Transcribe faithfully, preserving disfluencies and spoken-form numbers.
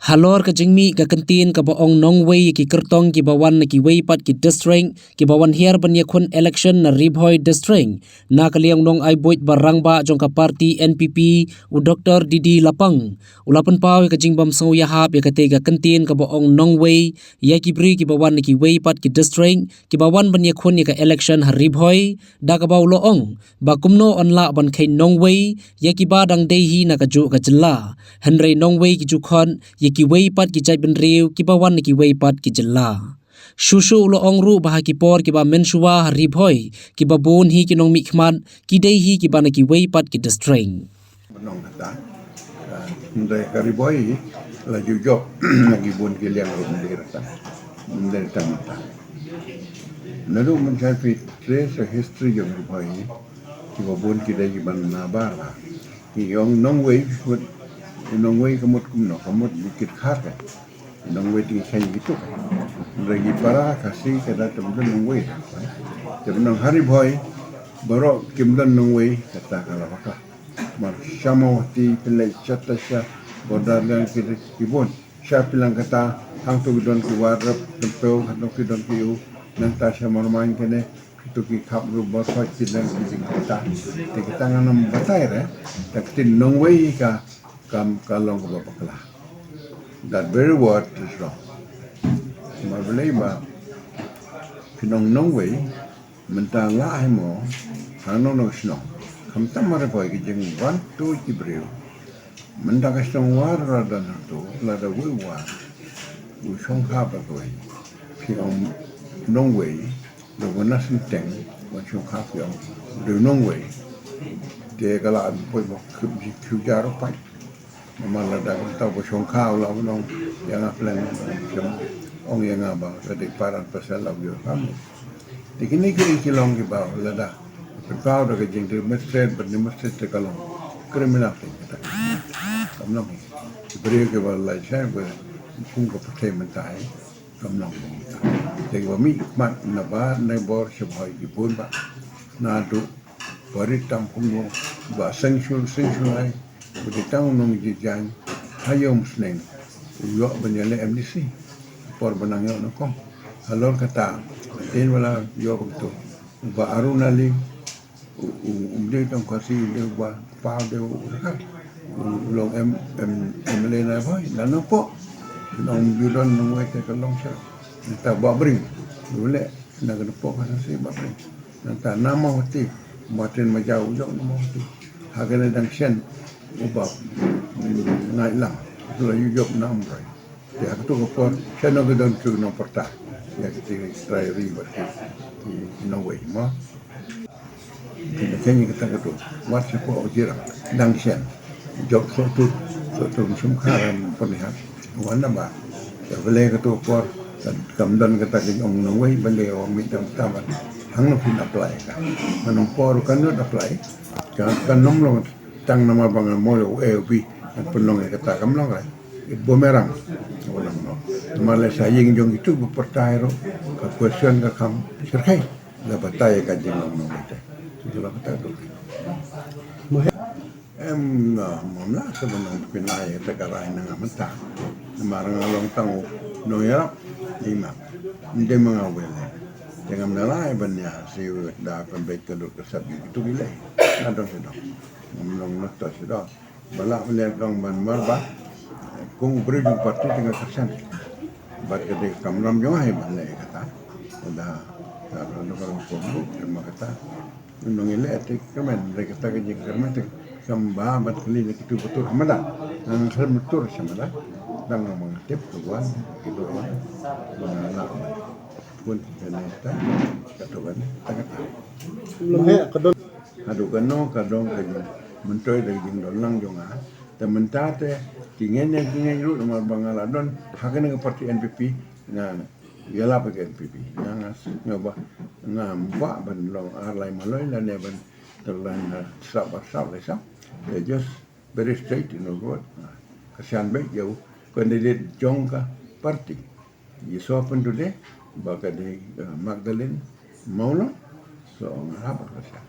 Halor ka jingmih ka kyntien kaba ong nongwei ïa ki kyrtong kiba wan na kiwei pat ki district kiba wan hiar ban ïakhun election na Ri Bhoi District, na ka liang u nongai buit ba rangbah jong ka party N P P, u Doctor D D Lapang, u la pynpaw ïa ka jingbym sngewïahap ïa katei ka kyntien kaba ong nongwei ïa ki briew kiba wan na kiwei pat ki district kiba wan ban ïakhun ïa ka election ha Ri Bhoi, da kaba u la ong ba kumno yn lah ban kheiñ nongwei ïa kiba dang dei hi na kajuh ka jylla, hynrei nongwei ki ju khot ïa kiwei pat ki jaitbynriew kiba wan na kiwei pat ki jylla. Shuh shuh u la ong ruh ba ha ki por kiba mynshuwa ha Ri Bhoi, kiba bun hi ki nongmihkhmat ki dei hi kiba na kiwei pat ki district. Nong kata, ah, hynrei ka Ri Bhoi la ju jop na ki bun ki liang ruh, ym dei tang, ym dei tang mynta. Naduh mynshwa phi trace history jong Ri Bhoi, kiba bun ki dei kiba na bar la. Ki ong nongwei, mut, nongwei ka mut kumno, ka mut bukit khar ka. Nongwei te ki kheiñ kitu. Hynrei ki para Khasi ka da ym don nongwei. Te ba nong ha Ri Bhoi baroh kim don nongwei, kata ka la bakla. Mar Shyamawati, pynleit sha ta sha border lang ki, ki bun. Sha pynlang kata, hangto ki don ki Warrap, Kynpew, hangto ki don ki u, nangta sha Marmain kane, kito ki khap ruh ba khot ki dang ki jingkata. Te kita ngan ym batai re, te ka ktien nongwei ka, kam ka long kaba bakla. That very word is wrong. Mar balei ba phi nong nongwei, mynta la hi mo, ha nong nong shnong. Khamtam mar poi ki jingwan tu ki briew. Mynta ka shnong War la don hangto, lada wei War u shongkha ba kawei. Phi ong nongwei, da u Nas Synteng, wan shongkha phi ong, da u nongwei. Te ka la poi ba khip ji khip jar u pait. Namar lada kumta ba shongkha u la ong ïa nga pleng, ong ïa nga ba ka dei paran pasal la u ïoh kam. Te kine ki, ki long kiba lada pynpaw da ka jingdemonstrate, ba demonstrate te ka long criminal thing kata. Kam long. Ki briew kiba la shai ba kum ka pyrthei mynta hi, kam long. Te kiba mih khmat na bar na bor sha Bhoi ki bun ba. Naduh ba rit tam kumno, ba seng shul seng shul ai, ba rit tam nong ji jaiñ, ha ïoh sneng u ïoh ban ïaleh M D C. Por ba nang ïoh nyngkong. Halor kata, ktien ba la ïoh kumto, ba Arun Ali, u, u, um dei tang Khasi, u dei ba pa, u dei u Rakhine. U long M, M, M L A na Bhoi, na nang pok. Nang ju don nang wei te ka long sha. Nangta Bah Bring, u leh na ka pok ka Khasi Bah Bring. Nangta na Mawhati, Martin Majaw u jop na Mawhati. Ha kane dang shen u Bah, mm, Ngai Lang, u la ju jop na Umroi. Te ha kato ka por, shen nong ka don tu nong pyrta. Ïa kiti trai ri bad ki, ki nongwei mo. Te na kane kata kato, wat sha pok u Jirang, dang shen. Jop soh tut, soh tut shim kharam pynhiar. Wan na ba. Te balei kato ka por, kam don kata ka ong nongwei, balei ong mih dang taban. Hangno phin apply ka. Ngan ong por kan not apply. Ka, kan nym long tang namar ba ngan mo u A O B, ngan pynlong ïa kata kam long re. It boomerang. Namar leh sa ïing jong itu ba pyrta ruh, ka question ka kham shyrkhei. La batai ka jinglong nongwei te. Shu la batai tu. Em, nga, mam lah sa ban nang pynlai te ka rai na nga mynta. Namar nga long tang u nongïarap, i ma. Ym dei ma nga u ba leh. Te ngam da lai ban ïa, shu da pynbeit ka lut ka sap ïa kitu ki leh. Nga don sha dong. Ngam long na to sha dong. Ba lah ban leh dong ban mar ba. Kum u briew jong party te nga kyrshan. Bad ka dei ka kamram jong nga hi ban leh kata. Da, da, da, da, da, da, da, da, kata. Nong i leh te kyrmen, da kata ka jingkyrmen te kam ba ban kylli na kitu ba tur hamada. Nang khlem tur sha mada. Dang nang tip ka wan, kitu wan. Ba nga lah ban. Pun kane ta, katu ban, ta kata. Haduh kano ka dong ka jingmyntoi da ka jingdon lang jong nga. Te mynta te, ki ngeit ne ki ngeit ruh namar ba nga la don ha kane ka party N P P, nga ïalap ïa ka N P P. Nga, nga, nga ba, nga ba ban long ar lai maloi lane ban ter lai na sap ar sap lai sap. They just very straight, you know what. Kyrshan beit ïa u candidate jong ka party. Ïa so pynduh de ba ka dei, eh, Magdalene Mawlong. So nga hap kyrshan.